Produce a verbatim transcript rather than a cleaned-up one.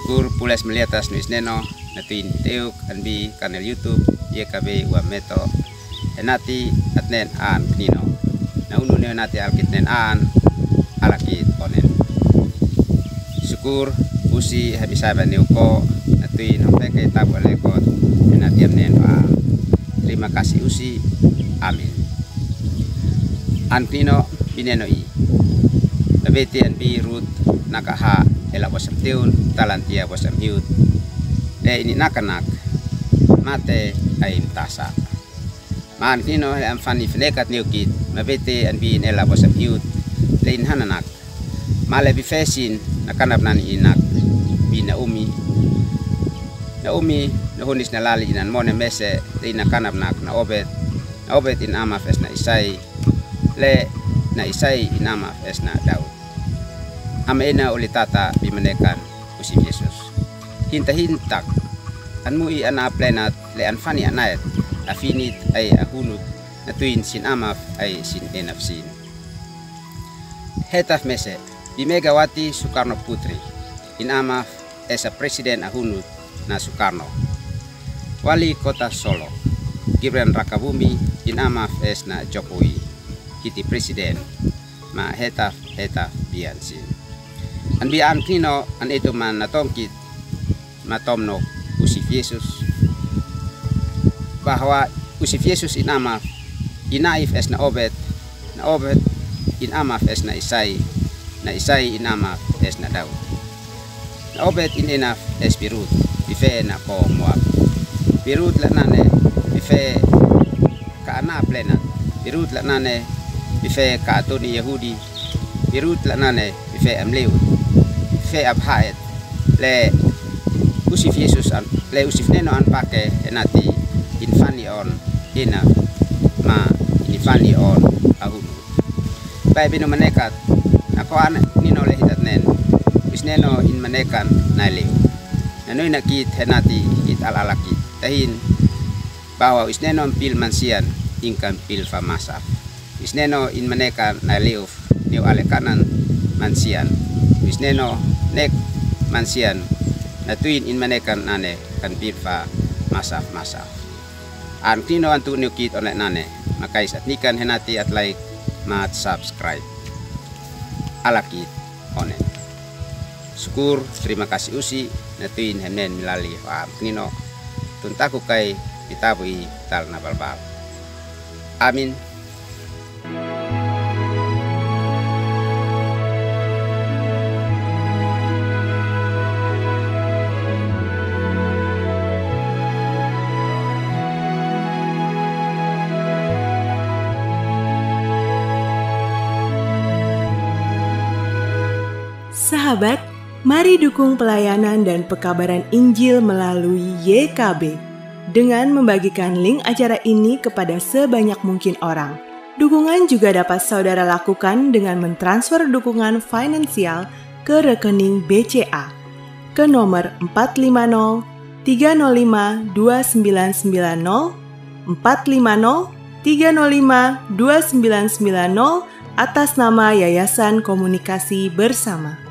Kur pules meliatas nu isneno, na tuin teuk anbi kanel YouTube, ye kabe wa meto. Henati atnen an knino. Na unu ne henati alkitnen an, alakit onen. Sukur, usi, hemi saba neu ko, na tuin hopeke tabu alekot, henati amnen wa. Terima kasih usi, amin. An knino, bineno i. Babeti anbi Rut, nakaha, ela bosam teun, talantia bosam hiut. Le ini nakanak, mate ai mtasa. Maan knino le amfani fenekat neukit, mabete anbi ela bosam hiut, le in hananak. Male bifesin, nakanap nani inak, bi Naomi. Naomi, nahuni sina lali inan mone mese, le in nakanap nak na Obed, na Obed in amaf es na Isai, le na Isai in amaf es na Daud. Ama ina oli tata bimanekan Yusif Yesus. Hinta hintak, an mui ana aplenat le an fani anaet, afinit ai ahunut, na tuin sin amaf ai sin enaf sin. Hetaf mese, bi Megawati Sukarno Putri, in amaf esa presiden ahunut na Sukarno. Wali Kota Solo, Gibran Rakabumi, in amaf es na Jokowi, kiti presiden. Ma hetaf, hetaf bian sin. Anbi an knino an itu man natongkit, matom nok Yusif Yesus. Bahwa Yusif Yesus in amaf, in aif es na Obed, na Obed in amaf es na Isai, na Isai in amaf es na Daud. Na Obed in enaf es bi Rut, bife na ko Moab. Bi Rut la nane, bife ka ana aplenat. Bi Rut la nane, bife ka atuni Yahudi. Bi Rut la nane, bife amliut. Bife abhaet. Le Yusif Yesus an, le Yusif neno an pake henati in fani on ina ma in fani on ahunu. Bai binu manekat, na ko an nino le hitat nen. Yusif neno in manekan na liu. Na nui na kit henati kit al alakit. Tahin Bawa Yusif neno pil mansian, ingkan pil fa masaf. Yusif neno in manekan na liuf, niu ale kanan mansian. Yusif neno nek mansian, na tuin in manekan nane kan pil fa masaf masaf. An knino antu niu kit one nane, makais at nikan henati at like, ma at subscribe. Alakit one. Sukur, terima kasih usi, na tuin hemnen milali ho am knino. Tuntaku kai, mi tabu i tal na balbal. Amin. Sahabat, mari dukung pelayanan dan pekabaran Injil melalui Y K B dengan membagikan link acara ini kepada sebanyak mungkin orang. Dukungan juga dapat saudara lakukan dengan mentransfer dukungan finansial ke rekening B C A ke nomor empat lima nol tiga nol lima dua sembilan sembilan nol, empat lima nol tiga nol lima dua sembilan sembilan nol, atas nama Yayasan Komunikasi Bersama.